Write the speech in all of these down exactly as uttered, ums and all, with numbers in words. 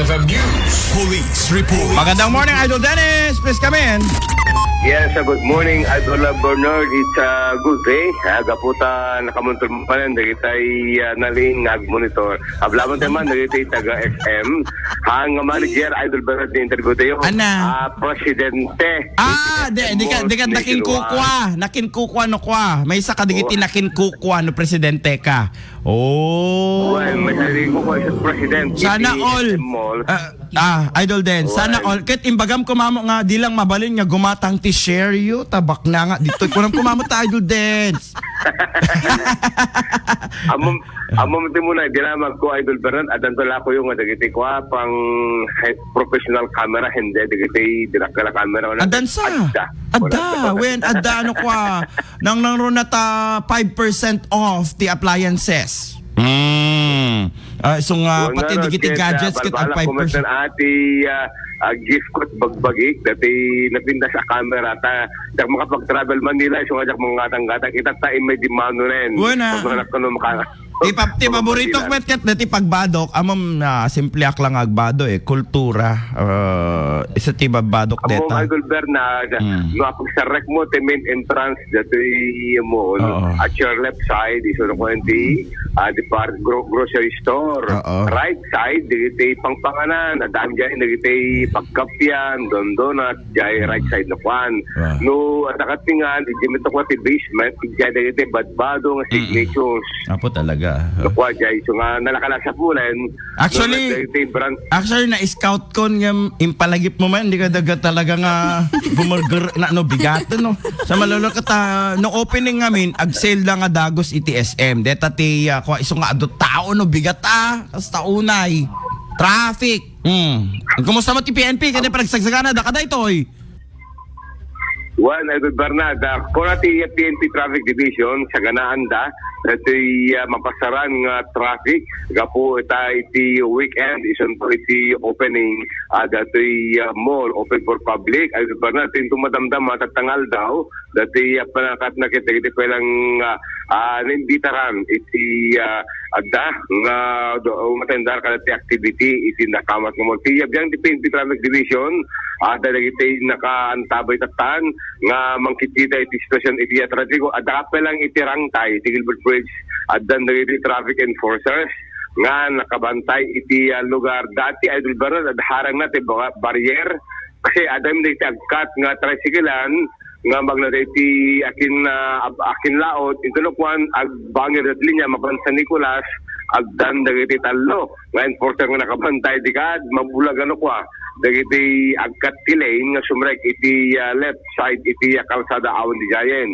F M News. Police report. Magandang morning, Idol Dennis. Please come in. Yes, uh, good morning, Idol, uh, Bernard. It's a good day. Uh, gapu ta nakamontol man dagitay, uh, nalin nga agmonitor. Ablaman tayo man dagitay taga F M. Ang manager, Idol Bernard, na interview tayo. Ana. Ah, presidente. Ah, di, di ka, di ka Mall, nakinkukwa. Nakinkukwa no kwa. May isa ka dagiti Oh. nakinkukwa no presidente ka. Oh. Well, may sarili ko po sa president. Sana Iti all. Mall. Ah, ah, Idol Dance. Sana Well. all. Ket imbagam ko mamo nga di lang mabalin nga gumatang ti share you. Tabak na nga. Dito ko lang kumamo ta Idol Dance. Amom, amom ti muna, di na magko Idol Bernard, adan to lako yung nga dagiti kwa pang he-, professional camera, hindi dagiti dinakala camera. Wala. Adan sa. Adda. Adda. Wala. When adda ano kwa, nang nang runa ta five percent off ti appliances. Mm. Ah, so nga, Wala pati na, dagiti ket, gadgets, ah, ket balbala, ag five percent. Kumet na ati, ah, ah, gift ko, bagbagik, dati napintas a camera, ta, dak makapag-travel Manila, so nga dak mangatang-gatang, itatta in may di mano nen. Wala. Pag wala ka no maka-, Ti pa-, ti pag paborito Manila. Ko met ket, dati pagbadok, amam na, simple ak lang agbado eh, kultura, ah, isa ti babadok Amo, deta. Idol Bernard, Mm. no, pag sarek mo, ti main entrance, dati mo, Oo. at your left side, iso na ko, ti, ah, di par-, gro-, grocery store. Oo. Right side, dagiti pangpanganan, adda jay dagiti pagkapian, dondonat, jay Mm. right side na kwan. Wow. No, adda katingan, di met ko ti basement, jay dagiti badbado nga Mm-mm. signatures. Apo talaga. Nakuha jay, so nga, nalakalasa po na yun. Actually, No, dagiti brand. actually, na-scout kon nga impalagip mo man, di ka daga talaga nga gumurgur na, no, bigat, no? Sa malolo ka ta, no opening ngamin, ag-sale lang nga dagos iti S M. Deta ti, ah, kua iso nga adu tao, no, bigat, ah. Hasta unay. Traffic. Hmm. Kumusta mo ti P N P? Kaya panagsagsagan na, da ka daytoy. Juan Edward Bernard, ah, kuna ti P N P Traffic Division, sa ganaanda, datoy, ah, mapasaran nga traffic, gapu ita iti weekend, isunto iti opening, ah, datoy, ah, mall, open for public. Ay, Bernard, tinto madamdama, tatangal daw, dati, ah, panakat na kita, kita pwedeng, ah, ah, naimbitaran iti, ah, adda nga do, umatendar kada ti activity iti nakamat nga mall. Ti, ah, biang ti P N P Traffic Division, ah, dagiti nakaantabay tattan nga mangkitita iti sitwasyon iti, ah, trafiko. Adda ka pa lang iti rangtay, iti Gilbert Bridge, addan dagiti traffic enforcers nga nakabantay iti, ah, lugar. Dati, Idol Bernard, adda harang na ti ba-, barrier. Kasi adda dagiti agkat nga tricycle-an nga magnada iti akin, ah, ab-, akin laot, ito no kwan, agbangir at linya, mapan San Nicolas, agdan dagiti tallo. Nga enforcer nga nakabantay di kad, mabulag ano kwa, dagiti agkat ti lane nga sumrek iti, ah, left side iti, ah, kalsada awan di jayen.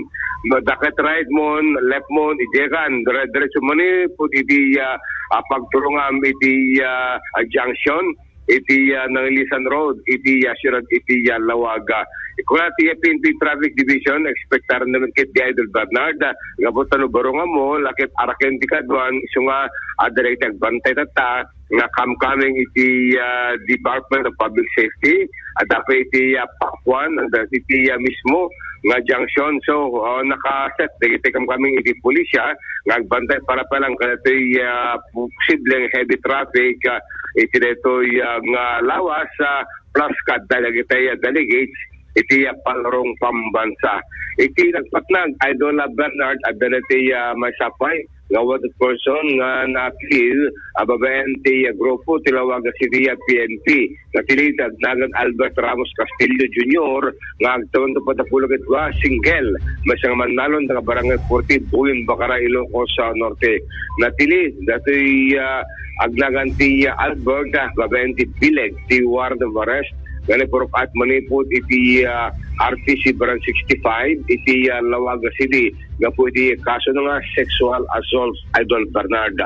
No, daket right mon, left mon, ijekan, dire-, diretso manipud iti, ah, ah, pagturungam iti, ah, ah, junction, iti, ah, Nanglisan Road, iti, ah, siyudad iti, ah, Lawaga. Kuna ti P N P Traffic Division, expectar naman kit di Idol Bernard, ah, nga butano barong amo, lakit araken ti kaduan, isu nga, ah, direct agbantay tatta, nga kamkaming iti, ah, Department of Public Safety, at dapat iti, ah, Pakwan, at iti, ah, mismo nga junction. So, ah, nakaset dagiti kamkaming iti pulisya, nga agbantay para palang kadatoy, ah, posibleng heavy traffic, ah, iti daytoy, ah, nga lawas, ah, plus kadda dagiti, ah, delegates iti, ah, Palrong Pambansa. Iti nagpatnag, Idol, ah, Bernard, adda dagiti, ah, maysapay nga wanted person nga naapil a babaen ti, ah, grupo ti Lawaga City, ah, P N P. Natili ti agnagan Albert Ramos Castillo Junior nga agtawen ti padapulo ket dua, single, maysa nga mannalon taga Barangay forty, Buyon, Bacara, Ilocos, ah, Norte. Natili datoy, ah, agnagan ti, ah, Albert, ah, babaen ti bileg ti warrant of arrest nga naiparukat manipud iti, ah, R T C Branch sixty-five iti, ah, Lawaga City gapu iti kaso nga sexual assault, Idol Bernard.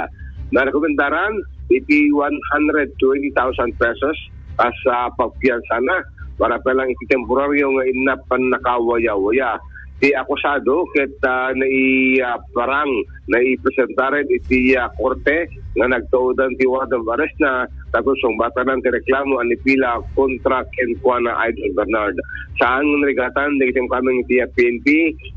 Narekomendaran iti one hundred twenty thousand pesos as, ah, pagpiansana para pa lang iti temporario nga inna pannakawayawaya. Ti akusado ket, ah, nai-, ah, parang naipresentaren iti, ah, korte nga nagtaudan ti warrant of arrest na tapos sungbatanan ti reklamo a nipila kontra kenkuana, Idol Bernard. Saan nga narigatan dagiti kamkaming iti, ah, P N P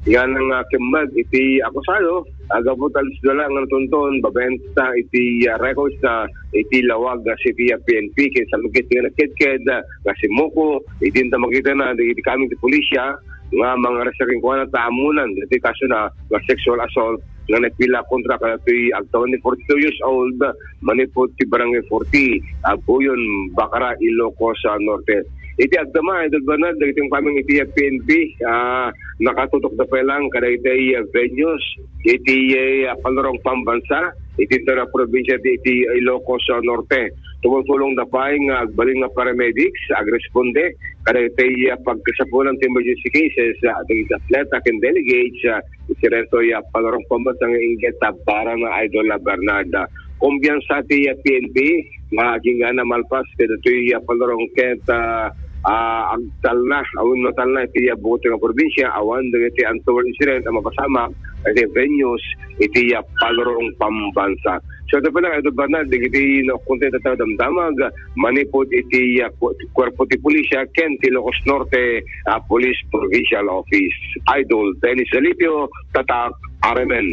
nga nangakemmeg iti akusado Aggapu ta alas dua lang nga natunton, babaen ta iti, ah, records na iti lawag, ah, iti, ah, P N P, ken sa makit nga nagkedked, ah, nga simmuko, idinta makita na, di, di kami ti pulisya, nga mangaresek kenkuana ta ammonan, iti kaso na, nga sexual assault, nga nagpila kontra kadatoy agtawan ni forty-two years old, manipud ti Barangay forty, Abuyon, Bacara, Ilocos, ah, Norte. Iti agdama, Idol Bernard, dagiti umpaming iti P N P, ah, nakatutok da pay lang kadagiti, ah, venues, iti, ah, Panurong Pambansa, iti inter a probinsya ti iti Ilocos, ah, Norte. Tumutulong da pay nga agbalin nga paramedics, agresponde, kadagiti, ah, pagkasapulan ti emergency cases, ah, dagiti atleta ken delegates, ah, iti daytoy, ah, Panurong Pambansa nga inggit, ah, Barana, Idol, ah, Bernard. Kumpiyansa ti, ah, P N P nga agingga na malpas kadatoy, ah, Panurong ket, ah, ah, agtalna, awan matalna iti, ah, bukod nga probinsya, awan dagiti untoward incident a mapasamak iti venues iti, ah, Panurong Pambansa. So, ita pay lang, Idol Bernard, dagiti naukkonta iti tattao a damdamag, manipud iti, ah, ku-, kuerpo ti pulisya ken ti Ilocos Norte, ah, Police Provincial Office. Idol Dennis Zalipio, Tatak, R M N.